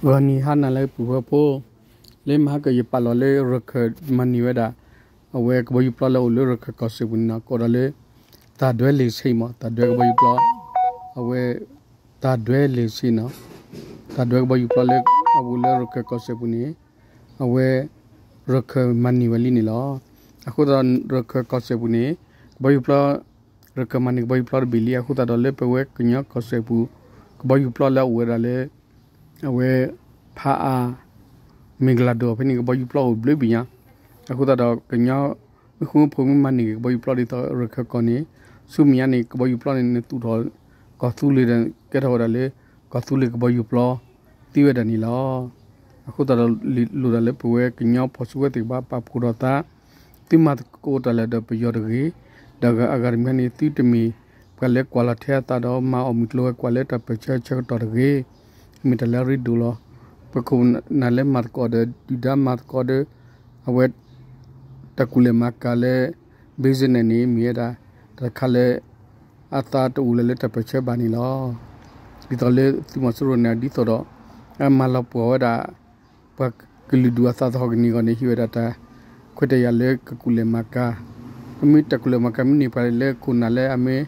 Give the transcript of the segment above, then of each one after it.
ဂီၤနံၤဟါနၤလၢပုၢ်ဝဲၢ်ဖိ, လၢမဟါကယပာ်လီၤလၢရခၢၣ်မၤန့ၢ်ဝဲဒၣ် အဝဲကဘီယူၤပျီလၢအိၣ်လၢရခၢၣ်ကီၢ်စဲၣ်ပူၤန့ၣ်နီၤ ကိးဒီးလၢ တၢ်ဒွဲလံာ်ဆ့မး တၢ်ဒွဲကဘီယူၤပျီ အဝဲ တၢ်ဒွဲလံာ်ဆ့နီၤ တၢ်ဒွဲကဘီယူၤပျီလၢ အအိၣ်လၢရခၢၣ်ကီၢ်စဲၣ်ပူၤန့ၣ် အဝဲ ရခၢၣ်မၤန့ၢ်ဝဲလံန့ၣ်လီၤ. အဃိသတးဒီးရခၢၣ်ကီၢ်စဲၣ်ပူၤန့ၣ် ကဘီယူၤပျီ ရခၢၣ်မၤန့ၢ်ကဘီယူၤပျီတဘ့ၣ်လံ အဃိသတးဒီးလၢပဝဲကညီကီၢ်စဲၣ်ပူၤ ကဘီယူၤပျီလၢအအိၣ်ဝဲဒၣ်လၢ အဝဲ ဖးအါ မ့ၢ်ကလၤဒိၣ်ဖဲန့ၣ် ကဘီယူၤပျီအိၣ်ဘျုးဘ့ၣ်ညါ အဃိသတးဒီးကညီ မ့ၢ်ဃူမ့ၢ်ဖိးမ့ၢ်မၤန့ၢ်က့ၤကဘီယူၤပျီဒ်သိးရခၢၣ်ကီၢ်န့ၣ် ဆူမဲာ်ညါန့ၣ် ကဘီယူၤပျီန့ၣ် နသူၣ်ထီၣ် ကီၢ်သူလ့ၤဒီး ကဲထီၣ်ဝဲဒၣ်လၢ ကီၢ်သူလ့ၤကဘီယူၤပျီ သ့ဝဲဒၣ်န့ၣ်လီၤ. အဃိသတးဒီး လိၣ်ဒၣ်လၢပဝဲကညီဖီၣ်စုကဝဲၤသ့ၣ်တဖၣ်ပာ်ဖှိၣ်ထီၣ်သး သုမၤသကိးတၢ်လၢဒီးပယီၤတဂ့ၤ, ဒီးအဂၤတမံၤန့ၣ် သုတမ့ၢ်ပှၤလၢကွၢ်လီၤထဲအသးဒီးမၤအီၣ်မုၢ်ကျိၤဝဲၤကွာ်လၢတၢ်ပၢၢ်ဆၢဆၢကတီၢ်တဂ့ၤ, မ့ၢ်တၢ်လၢအရ့ဒိၣ်လီၤ. ပခိၣ်နၢ်လၢမၤသကိးဒီးဒုၣ်ဒါမၤသကိးဒီး အဝဲ တၢ်ကူၣ်လဲၤမၤကၤလၢ business န့ၣ် မ့ၢ်ဝဲဒၣ် တၢ်တခါလၢ အသးတအိၣ်လၢၤလၢတၢ်ပၢၢ်ဆၢဘၣ်န့ၣ်လီၤ. ဒ်သိးလၢသုးမီၤစိရိၤန့ၣ် ဒ်သိးဒီး အမၤလီၤပှီၢ်ဝဲဒၣ် ပှၤကလုာ်ဒူၣ်အသးသဟီၣ်ကန့ၢ်အဂီၢ်န့ၣ် ဟ့ၣ်ဝဲဒၣ်တၢ်ခွဲးတၢ်ယာ်လၢကကူၣ်လဲၤမၤကၤ, မ့မ့ၢ်တၢ်ကူၣ်လဲၤမၤကၤမ့ၢ်န့ၢ်ပှၤလၢခိၣ်နၢ်လၢအမ့ၢ်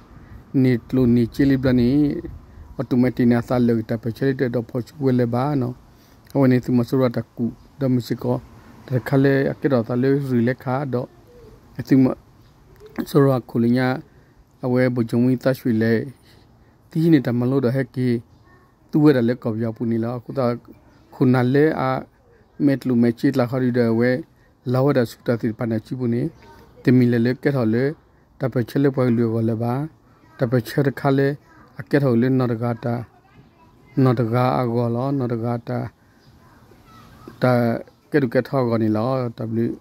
န့ၢ်ကျိၣ်န့ၢ်စ့လံဘျီန့ၣ် automatic န့ၣ် အသးလၢာ်က့ၤတၢ်ပၢၢ်ဆၢလၢတၢ်အဲၣ်ဒိးဖီၣ်စုကဝဲၤလၢၤဘၣ်နီၤ. အဝဲန့ၣ်သုးမီၤစိရိၤအတၢ်ကူၣ် ဒီးမ့ၢ်စ့ၢ်ကီး တၢ်တခါလၢအကဲထီၣ်သးလၢရ့ၣ်လဲခါဒီး သုးမီၤစိရိၤအခိၣ်လၢညါ အဝဲ ဗိုလ်ချုပ်မှူး သန်းရွှေလဲၣ် သံဟံးန့ၢ်တၢ်မၤလိဒီးဟဲက့ၤ သူဝဲဒၣ်လၢကီၢ်ပယီၤပူၤန့ၣ်လီၤ. အဃိသတး ခိၣ်နၢ်လၢအ မဲာ်ကျိၣ်မဲာ်စ့ကျါဃီဒီး အဝဲ လီၤဝဲဒၣ်ဆူတၢ်သ့ၣ်တဖၣ်န့ၣ်အစုပူၤန့ၣ် တမ့ၢ်လၢၤလၢကဲထီၣ်လၢ တၢ်ပၢၢ်ဆၢလၢပှၤကလုာ်အဂီၢ်လၢၤဘၣ်. တၢ်ပၢၢ်ဆၢတခါလၢ အကဲထီၣ်က့ၤလၢနီၢ်တဂၤတၢ် နီၢ်တဂၤအဂီၢ်လီၤ. နီၢ်တဂၤတၢ် တၢ်ကဲဒိၣ်ကဲထီအဂီၢ်န့ၣ်လီၤ. တၢ်ဘျုး